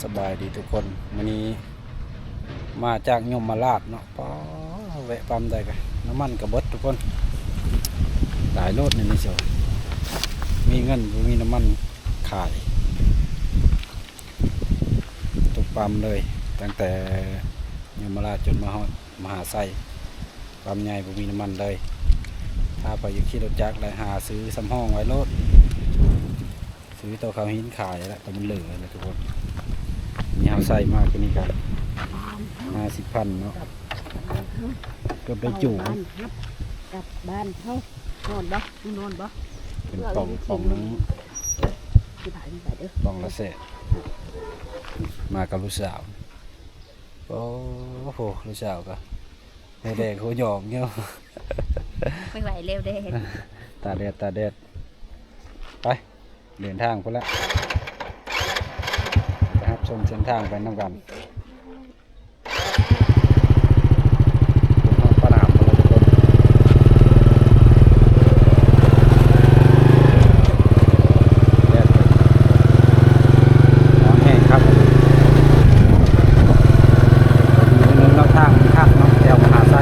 ສະບາຍດີທຸກຄົນ ມື້ນີ້ມາຈາກຍົມມະລາດເນາະ ປ້າ ແວະປ້ຳໃດກະ ນ້ຳມັນກະເບິດທຸກຄົນ ຕາຍໂລດໃນນີ້ ມີເງິນບໍ່ມີນ້ຳມັນຂາຍ ທຸກປ້ຳເລີຍ ຕັ້ງແຕ່ຍົມມະລາດຈົນມາຮອດມະຫາໄຊ ປ້ຳໃຫຍ່ບໍ່ມີນ້ຳມັນເລີຍ ຖ້າໃຜຢູ່ຂີ່ລົດຈັກແລ້ວຫາຊື້ສຳຮອງໄວ້ໂລດ. ຊື້ຕໍ່ເຂົ້າຫີນຂາຍແລ້ວ ແຕ່ມັນເຫຼືອແລ້ວທຸກຄົນ ມີເຮົາໃສ່ມາຄືນີ້ກະຫ້າສິບພັນເນາະ ເກືອບໄດ້ຈູ ກັບບ້ານເຮົາ ນອນບໍ່ ນອນບໍ່ ເປັນປ່ອງ ປ່ອງໜຶ່ງ ຊິພາໄປເດີ ປ່ອງລະແສນ ມາກັບລູກສາວ ໂອ້ໂຫ ລູກສາວກະແດດແດງຫົວຫຍອງຢູ່ ບໍ່ໄຫວແລ້ວແດດ ຕາແດດ ຕາແດດ ໄປ ເດີນທາງພຸ້ນລະ ໄປຮັບຊົມເສັ້ນທາງໄປນຳກັນ ແດດ ຮ້ອນແຮງຄັກ ດີໜຶ່ງເນາະ ທາງມັນຄັກເນາະ ແຖວມະຫາໄຊ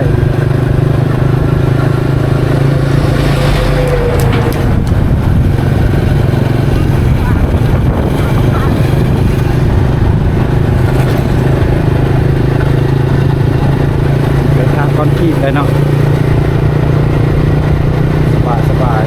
ເປັນທາງຄອນກຣີດເລີຍເນາະ ສະບາຍ ສະບາຍ.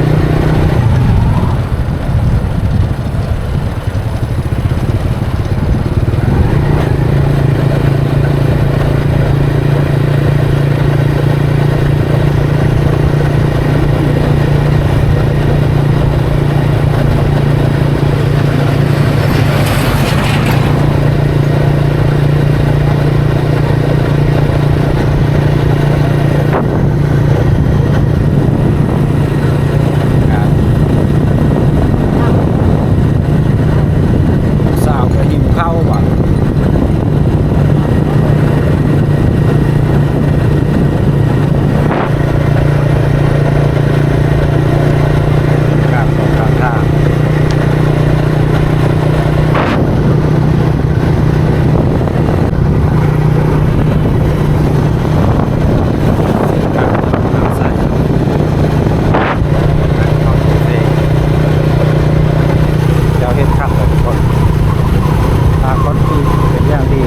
ສາວກະຫິວເຂົ້າບາດ ການສອງການທາງ ເຈົ້າເຮັດຄັກເລີຍທຸກຄົນ ທາງຄອນກຣີດເປັນຢ່າງດີ.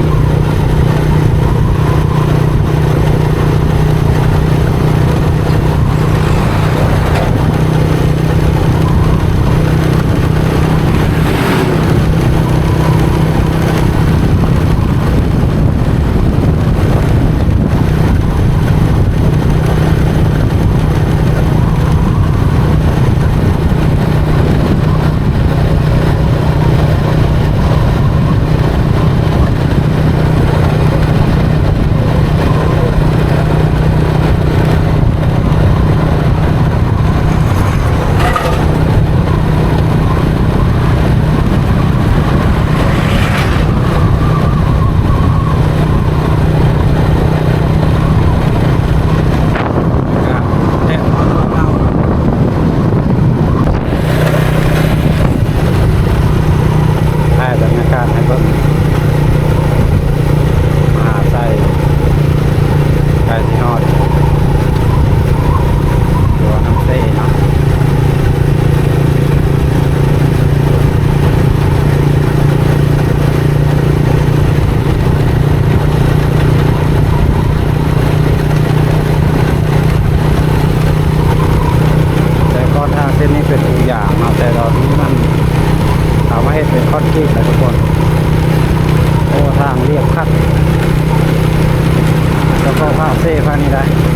ຖ່າຍບັນຍາກາດໃຫ້ເບິ່ງ ມະຫາໄຊ ໃກ້ຊິຮອດ ຕົວນ້ຳເຊເນາະ. ແຕ່ກ່ອນທາງເສັ້ນນີ້ເປັນປູຢາງເນາະ ແຕ່ດອນນີ້ມັນເອົາມາເຮັດເປັນຄອນກຣີດແລ້ວທຸກຄົນ. ໂອ້ ທາງລຽບຄັກ ສະເພາະພາກເຊພາກນີ້ໄດ໋.